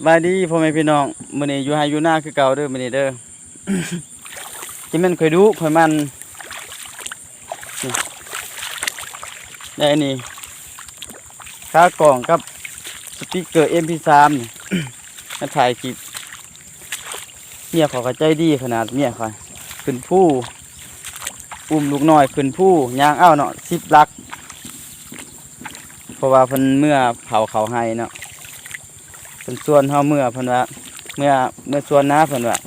ສະບາຍດີພໍ່ແມ່ພີ່ນ້ອງ ມື້ນີ້ຢູ່ໄຮ່ຢູ່ນາຄືເກົ່າເດີ ມື້ນີ້ເດີ ຈະແມ່ນຂ້ອຍດຸຂ້ອຍໝັ່ນ ນີ້ ໄດ້ອັນນີ້ ຂາກ້ອງກັບສະປີກເກີເອັມພີສາມ ນີ້ ມາຖ່າຍຄລິບ ເມຍຂ້ອຍກໍໃຈດີຂະໜາດ ເມຍຂ້ອຍຂຶ້ນພູ ອຸ້ມລູກນ້ອຍຂຶ້ນພູ ຍ່າງເອົາເນາະ ສິບຫຼັກ ເພາະວ່າເພິ່ນເມືອເຜົາເຂົ້າໄຮ່ເນາະ ເພິ່ນຊວນເຮົາເມືອ ເພິ່ນວ່າ ເມືອ ເມືອສວນນາ ເພິ່ນວ່າ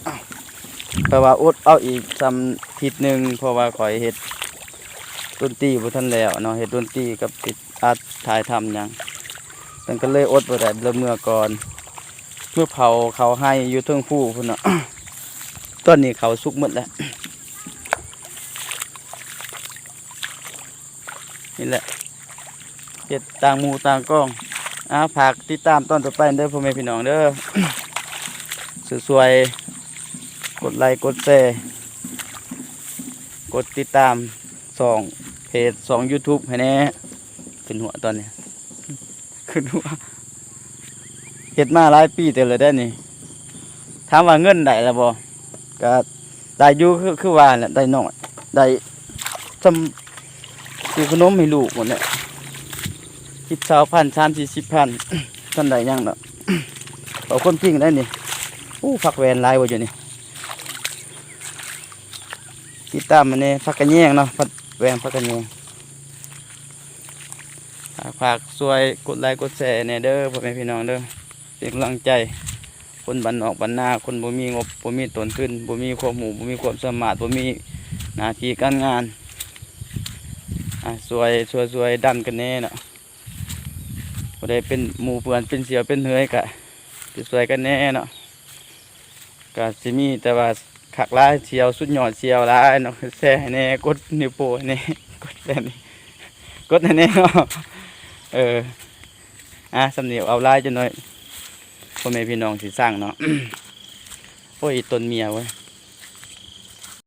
ຂ້ອຍວ່າອົດເອົາອີກສ່ຳທິດໜຶ່ງ ເພາະວ່າຂ້ອຍເຮັດດົນຕີບໍ່ທັນແລ້ວເນາະ ເຮັດດົນຕີກັບຕິດອັດຖ່າຍທຳຫຍັງ ເພິ່ນກໍເລີຍອົດບໍ່ໄດ້ ເລີຍເມືອກ່ອນ ເມືອເຜົາເຂົ້າໄຮ່ຢູ່ເທິງພູພຸ້ນເນາະ ຕອນນີ້ເຂົ້າສຸກໝົດແລ້ວ ນີ້ແຫຼະ ເຮັດຕ່າງໝູ່ຕ່າງກອງ ອ່າ ຝາກຕິດຕາມຕອນຕໍ່ໄປເດີພໍ່ແມ່ພີ່ນ້ອງເດີ ຊ່ວຍໆ ກົດໄລກົດແຊ ກົດຕິດຕາມຊ່ອງເພຈ ຊ່ອງຢູທູບໃຫ້ແດ່ ຂຶ້ນຫົວຕອນນີ້ ຂຶ້ນຫົວ ເຮັດມາຫຼາຍປີເຕີບແລ້ວເດ້ນີ້ ຖາມວ່າເງິນໄດ້ແລ້ວບໍ່ ກະໄດ້ຢູ່ ຄື ຄືວ່າແຫຼະ ໄດ້ໜ້ອຍ ໄດ້ສ່ຳຊື້ຂະໜົມໃຫ້ລູກພຸ້ນແຫຼະ ສິບຊາວພັນ ສາມສີ່ສິບພັນ ທັນໄດ້ຫຍັງດອກ ເວົ້າຄວາມຈິງໄດ໋ນີ້ ໂອ້ ຜັກແວ່ນຫຼາຍບໍ່ຢູ່ນີ້ ຕິດຕາມມາແດ່ ຜັກກະແຍງເນາະ ຜັກແວ່ນ ຜັກກະແຍງ ຝາກ ຝາກຊ່ວຍກົດໄລກົດແຊແດ່ເດີພໍ່ແມ່ພີ່ນ້ອງເດີ ເປັນກຳລັງໃຈ ຄົນບ້ານນອກບ້ານນາ ຄົນບໍ່ມີງົບ ບໍ່ມີຕົ້ນທຶນ ບໍ່ມີຄວາມຮູ້ ບໍ່ມີຄວາມສາມາດ ບໍ່ມີໜ້າທີ່ການງານ ອ່າ ຊ່ວຍ ຊ່ວຍ ຊ່ວຍດັນກັນແດ່ເນາະ ຜູ້ໃດເປັນໝູ່ເພື່ອນ ເປັນສ່ຽວເປັນເຫືອຍກະຊ່ວຍໆກັນແດ່ເນາະ ກະຊິມີແຕ່ວ່າຄັກຫຼາຍ ສ່ຽວສຸດຍອດ ສ່ຽວຫຼາຍເນາະ ແຊໃຫ້ແດ່ ກົດນິ້ວໂປ້ໃຫ້ແດ່ ກົດແຊນີ້ ກົດໃຫ້ແດ່ເນາະ ເອີ ອ່າ ສ່ຳນີ້ ເອົາຫຼາຍຈັກໜ້ອຍ ພໍ່ແມ່ພີ່ນ້ອງຊິຊັງເນາະ ໂອ້ຍ ຕົ້ນເມຍເວີຍ